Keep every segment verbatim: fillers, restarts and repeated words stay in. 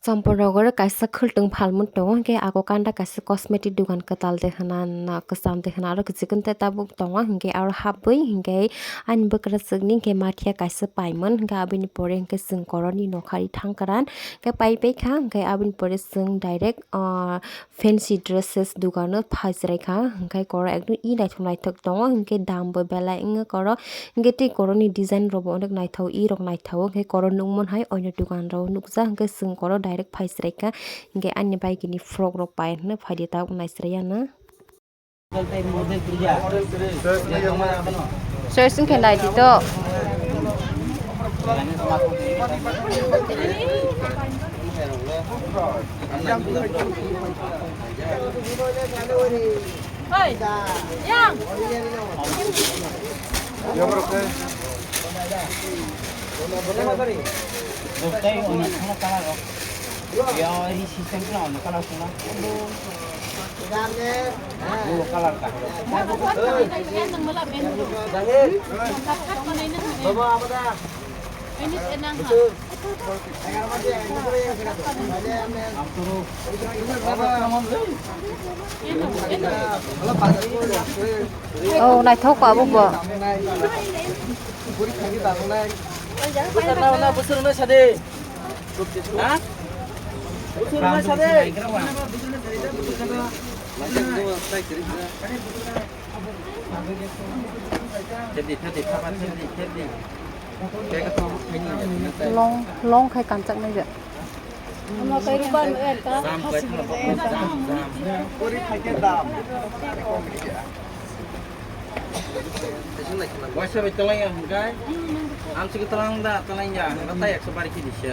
Champurnogor kaisa khultwng phalmung tongo, hwnkhe ako kanda kaisa cosmetic dugan kwtal de hwnna, na kwcham de hwnna aro kwchwkwn tei tabuk tongo, hwnkhe aro habwi hwnkhe ani bwkrajwkni hwnkhe mathiya kaisa paimon, hwnkhe aboni pore hwnkhe chwng koroni nokha ri thangkran hwnkhe paipaikha, hwnkhe aboni pore chwng direct, ah, fancy dresses dugano phaichwraikha, hwnkhe koro ekdom i naithok naithok tongo, hwnkhe dambo belai wngkha koro, hwnkhe tei koroni design rokbo onek naithok, i rok naithok, hwnkhe koro nukmon hai oino dugan rok nukjak, hwnkhe chwng koro direct phaichwraikha, hwnkhe ani bike ni frock rok pai hwnwi phaidi tabuk naisraiyano. Choice wngkhe naidi to. Hoi, yang. Oh, naithok kha abo bo. Busur na, na, busur na sade. Ha? Busur na sade. Thepdi, thepdi, thepdi, thepdi. Long, long khai kanchak nai ja. Jam khai thangna bo jam, jam. Waisa bai twlang ya hwnkhe. Amsiki twlang da, twlang ya hwnkhe tai ekso bari kiri se.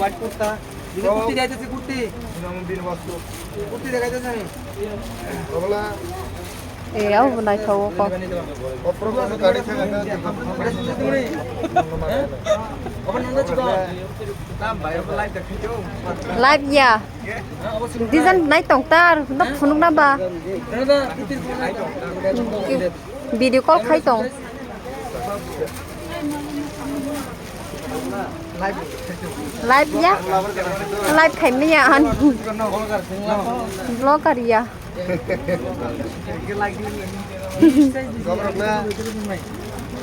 White kurta. Didi kurti degaitesi kurti. Kurti degaitesi ami. Obola. Eh, abo bo naithogo kok. Obo nanda chikon. Live ya. Design nai tong tar, no phunuk na ba. Video call khai tong. Live ya? Live khai manya an. Vlogger ya.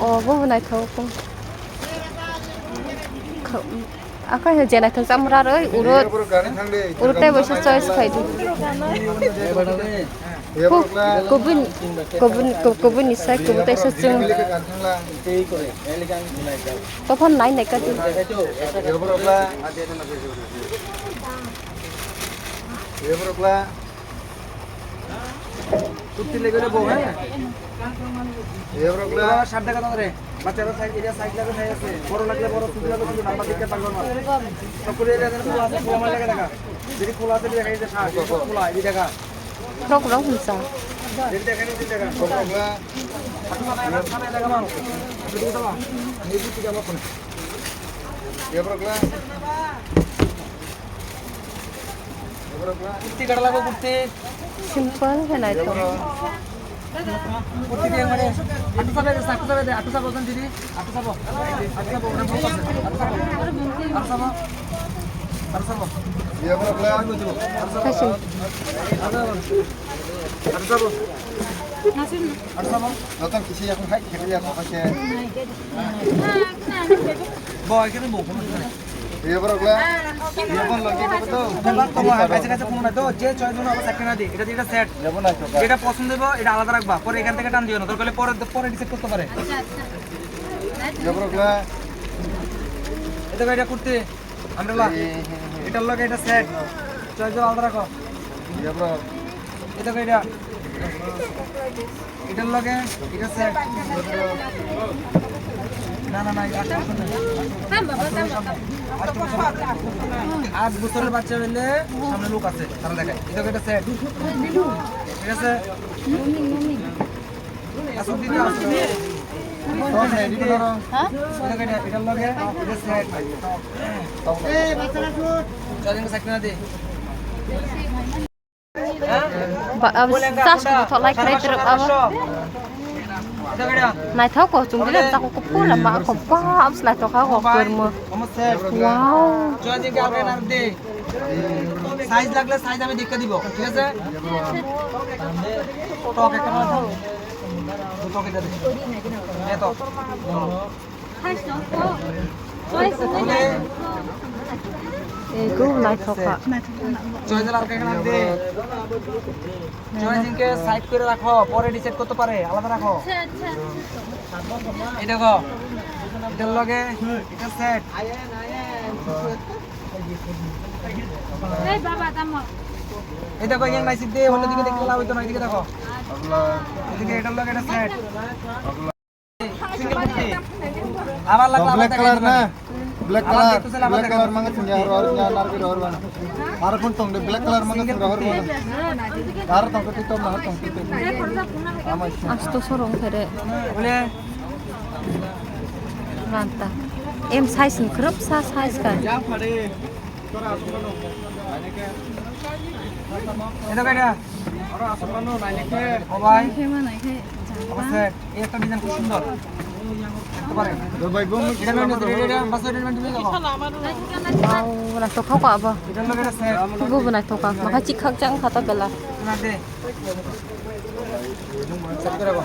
Oh, bo nai thau ko. Aka he jenai thang chamra roi, uro, uro tei boisa choice khai di. Ko-, kobun, kobun, ko-, kobun ni sai, kobun tei sa chung. Tophan nai nai ka di. Kurti legele bo, ha? Ye bro, bro. Sat taka tong re. Bachara size, area size lage size ase. Boro lagle boro, chutu lagle chutu, number dikhe tanglo na. Chokri area jani khula ase, khula mane lage taka. Jodi khula ase, jodi khula ase, khula, edi taka. Rok rok hunsa. Jodi taka ni, jodi taka. Bro, bro. Jodi taka ma. Jodi taka ma. Ye bro, bro. Kurti kada lago kurti. Simple hai nai to. Kurti dia mane. Atu sabe, atu sabe de, atu sabe kan didi. Atu sabe. Atu sabe, atu sabe. Atu sabe. Atu sabe. Dia berapa? Fashion. Atu sabe. Atu sabe. Notong kisi yang hai kiri ya kok se. Bo, kiri bo. Ye borok le, ye bon lagi ko to. Kaisa kaisa phone nai to, je choice ono abo sakhe na di. Eta, eta set. Ye bon nai to. Jeta posondo hoibo, eta alada rakba. Pore ekhan theke tan diyo na. Dorkar hole pore, pore decide korte pare. Ye borok le. Eta kaisa kurti, umbrella. Eta loge eta set. Choice alada rakho. Ye borok. Eta kaisa. Etar loge, eta set. Na, na, na, eta. আট বছরের বাচ্চা হইলে সামনে লোক আছে, তারা দেখায়। এটা একটা সেট। ঠিক আছে? আসুক দিদি, আসুক। Ha? Ba, abo sas ko tholai krai trep abo. Naithok ko chung dile jako ko pura ma ko ba am slai to kha ko kurmo. Wow. Size লাগলে সাইজ আমি দেখে দিব, ঠিক আছে? টক একটা নাও। টক এটা দে। এত। Ego naithoka. চয়েস আর কেন দে। চয়েস ইনকে সাইড করে রাখো, পরে ডিসাইড করতে পারে, আলাদা রাখো। এই দেখো, এটার লগে এটা সেট। এই দেখো, ইয়াং নাইসি দে, হলো দিকে দেখতে লাভ হইতো না, এদিকে দেখো। এদিকে এটার লগে এটা সেট। Single কুর্তি। আবার লাগলে আবার ব্ল্যাক দেখাই কালার দিবেন। না? ব্ল্যাক আবার কালার, দেখতে চাইলে আবার ব্ল্যাক দেখাই কালার দিবেন। মাঙ্গা সিংহ আর আর না নারকেল আর বানা। আর কোন তংদে ব্ল্যাক কালার মাঙ্গা সিংহ আর বানা। আর তংদে টিকটক না, আর তংদে টিকটক। আমার Asto sorong khere. বলে Ranta. Em size ni khrop sa size ka. এটা কয়টা? ও ভাই। Khe ma nai khe. ও সেট। এই একটা ডিজাইন খুব সুন্দর। দেখতে পারেন। ভাই, বোন, এটা নয়, এটা, এটা, বাস, এটা নয়, তুমি দেখো। Wow, naithoka abo. এটা হলো এটা set. Tubu bo naithoka. Makha chikhak jang khata bela. না দে। সেট করে রাখো।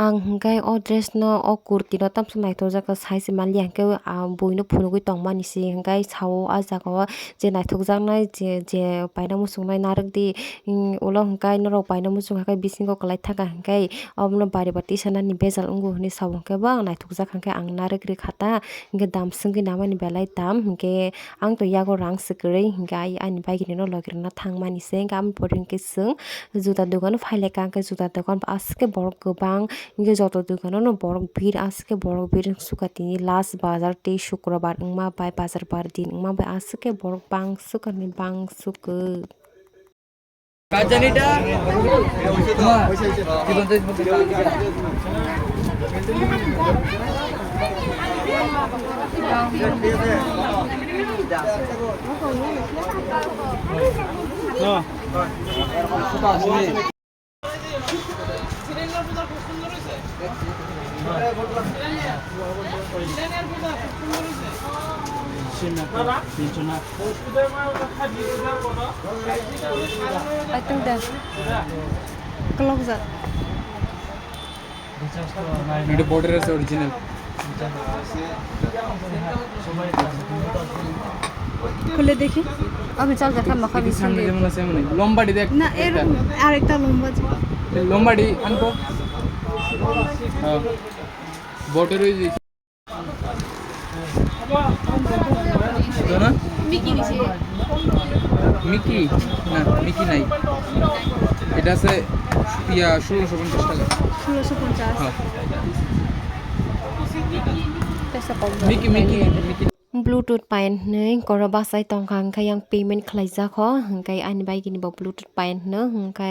Ang hwnkhe o dress no, o kurti no tamsok naithokjak khe, size manliya hwnkhe, ah, buino phunugwi tongmani se hwnkhe sao. Ah jagao je naithokjaknai, je, je paina muchungnai narwkdi, ulo hwnkhe norok paina muchung hakhe bisingo kwlai thangkha hwnkhe, obono bari ba tisanani bejal wngo hwnwi sao hwnkhe bo ang naithokjak hwnkhe ang narwk rwkha ta, hwnkhe dam swngwi namani belai dam hwnkhe. Ang to yago rang se kwrwi, hwnkhe ai ani bike rino logi rwna thangmani se, hwnkhe aboni pore hwnkhe chwng juta dogan o phai laikha, hwnkhe juta dogan bo aswk khe borok kwbang, hwnkhe joto dogan o no borok bir, aswk khe borok bir wngsukkha tini last bazar tei sukrobar wngma bai, bazar bar din wngma bai, aswk khe borok bang swkani bang swkhe. I think that. Clock that. এটা বর্ডার আছে অরিজিনাল। খুলে দেখি। আমি চাল দেখা মাখা এটা দিছি। সামনে যেমন আছে এমনই। লম্বাটি দেখ না, একটা। এরকম আরেকটা লম্বা যে। লম্বাটি আনতো। হ্যাঁ। বর্ডার ওই যে। এটা না? মিকি নিছে। মিকি? না, মিকি নাই। এটা আছে, ইয়া, ষোলোশো পঞ্চাশ টাকা। ষোলোশো পঞ্চাশ। হ্যাঁ। Pesa kok. Mickey, Mickey, Mickey. Bluetooth payan hwnwi koro bachai tongkha, hwnkhe yang payment khlaijak kho, hwnkhe ani bai gini bo Bluetooth payan hwno, hwnkhe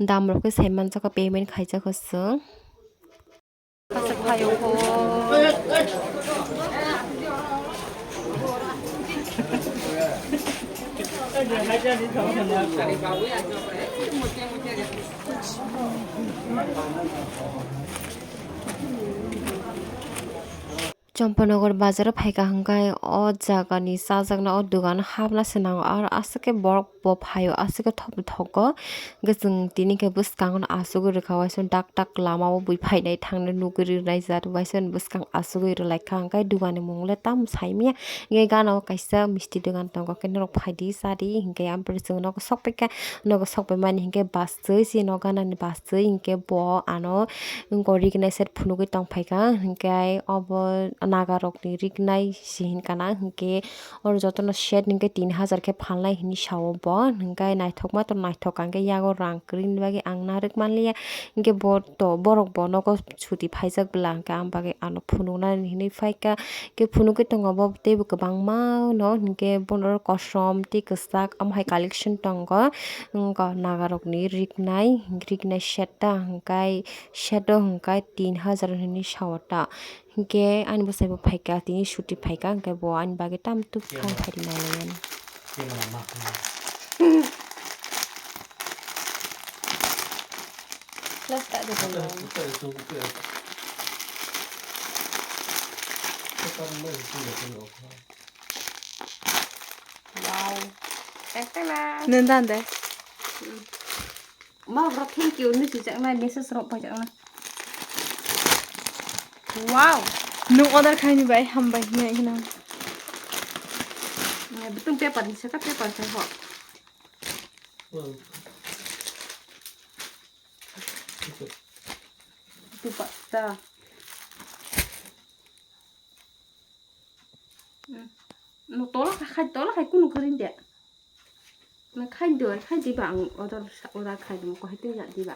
dam rok khe sai manjak kho, payment khaijak kho chwng. Champanagar bazar o phaikha hwnkhe o jagani chajakna o dogan habna se nango, aro aswk khe borok bo phaio, aswk khe thok thok o. Hwnkhe chwng tini khe bwskango no achugwi rwkha, uaisa dak dak lama o bui phainai thangnai nugwi rwnai jat, uaisa ni bwskang achugwi rwlaikha, hwnkhe dogani mung le tamo saimanya. Hwnkhe gana o kaisa misti dogan tongo, hwnkhe norok phaidi chadi, hwnkhe ampore chwng nogo sokpaikha, nogo sokpaimani hwnkhe bus chwi, chini o ganani bus chwi, hwnkhe bo ano gori gwnai side phunugwi tongphaikha, hwnkhe obo. Nagarokni riknai se hinkha na, hinkhe oro jotono set hinkhe tin hajar khe phalnai hinwi sao bo, hinkhe naithokma to naithok, hinkhe yago rang kwrwini bagwi ang narwk manliya, hinkhe bo to borok bo nogo chuti phaijak bwla, hinkhe ang bagwi ano phunuknani hinwi phaikha, hinkhe phunugwi tongo bo teibo kwbangma no, hinkhe bono kosom tei kwchak omo hai collection tongo, wngkha nagarokni riknai, riknai set ta, hinkhe set o hinkhe tin hajar hinwi sao ta. Hinkhe ani bwsai bo phaikha, tini chuti phaikha, hinkhe bo ani bagwi tam tuk phai phai rwna nai. Last ta de bono. Wow. Thank you. Nang dan de. Ma, bro, thank you hinwi swijak nai, message rok paijak nai. Wow. Nwng order khaini bai hambai hinwi kheno. Bitung paper ni saka, paper khai ho. Dupatta. Hmm. No tola khai, khai, tola khai kunu kharing de. No khai do, khai diba ang order sa, order khai do ko hai tei ya diba.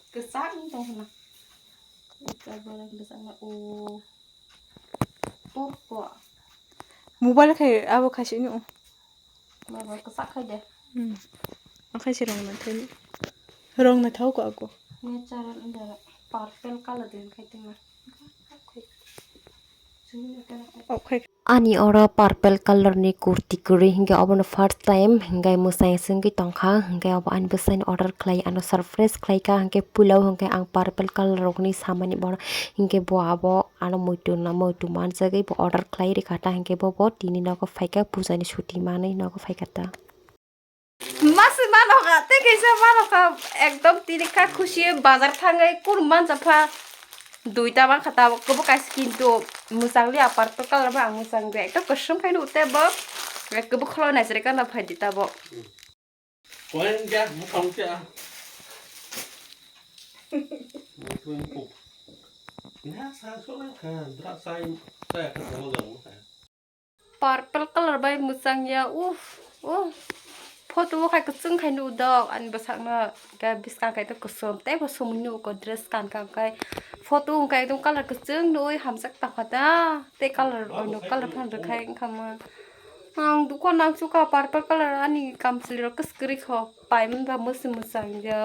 Kwchak wng tong khna. Kwchak borok kwchak na o. Porko. Mobile khai abo khai sini o. Mobile kwchak khai de. Hmm. Akhai se rong na thai. Rong na thau ko ako. Natural anda purple color den khai tengma. Okhai. Ani oro purple color ni kurti kwrwi hinkhe obono first time hinkhe mwsai swngwi tongkha, hinkhe obo ani bwsaini order khlai ano surprise khlaikha, hinkhe puila o hinkhe ang purple color rokni samani bono hinkhe bo abo ano muitu na muitu manjagwi bo order khlai rikha ta, hinkhe bo bo tini nogo phaikha puja ni chuti manwi nogo phaikha ta. Masi mano kha, tei kaisa mano kha, ekdom tini kha khusi bazar thangwi kurun manjak pha. Duita man kha tabok, kwbwk kaisa kintu mwchang li apar to color ba ang mwchang de, ekdom kwswng khai nugo tei bo, kwbwk kholo nai chwrai kana phai di tabok. Koen jak bukang cha. Mutung puk. Na sa so na kha, dra sai, sai ka mo jang kha. Purple color bai mwchang ya, uff, uff. Photo o khai kwchwng khai nugo dok, ani bwsakno khe bwskang khai to kwchwng tei bo swmui nugo dress kan kan khai. Photo wngkha ekdom color kwchwng nugwi hamjak tongkha da, tei color ono color phano rwkhai wngkha mo. Ang dukan nang sukha purple color ani kamchwlwi rok kwswk kwrwi kho, paimani ba mwswk mwchang ya.